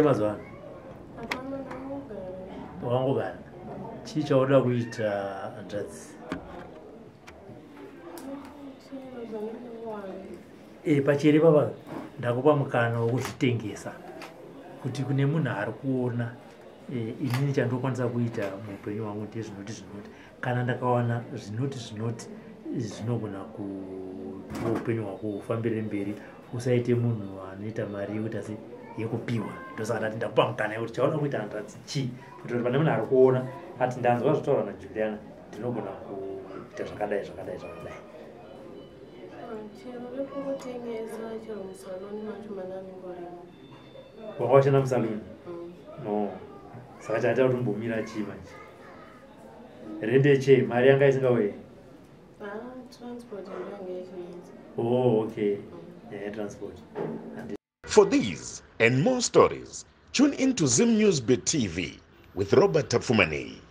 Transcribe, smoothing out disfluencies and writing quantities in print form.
Mazuva ano wakangogara, chii chauda kuita, hanzvadzi? Pachere papa ndakupa mukana wekuzvitengesa kuti kune munhu ari kuona, inini chandokwanisa kuita muupenyu hwangu ndezvinoti zvinoti, kana ndakawana zvinoti zvinoti, zvinogona kuti upenyu hwako hufambire mberi, usaite munhu anoita mari yekuita se yekupiwa. Ndosaka ndati ndakupa mukana yekuti chaona kuita, hanzvadzi, chii, kuitira kuti pane munhu ari kuona ati ndanzwa zvotaurwa naJuliana, ndinogona kuita zvakadai, zvakadai, zvakadai. Chero rekungotengesa, chero musaloni macho mananingorimo. Wanga washanda musaluni? No, saka chaita kuti umbomira chii manje? Rende che mari yanga isingauye? Transport ndonge ichinetsa. Oh, okay. Transport. For these and more stories, tune in to Zim News Bit TV with Robert Tafumani.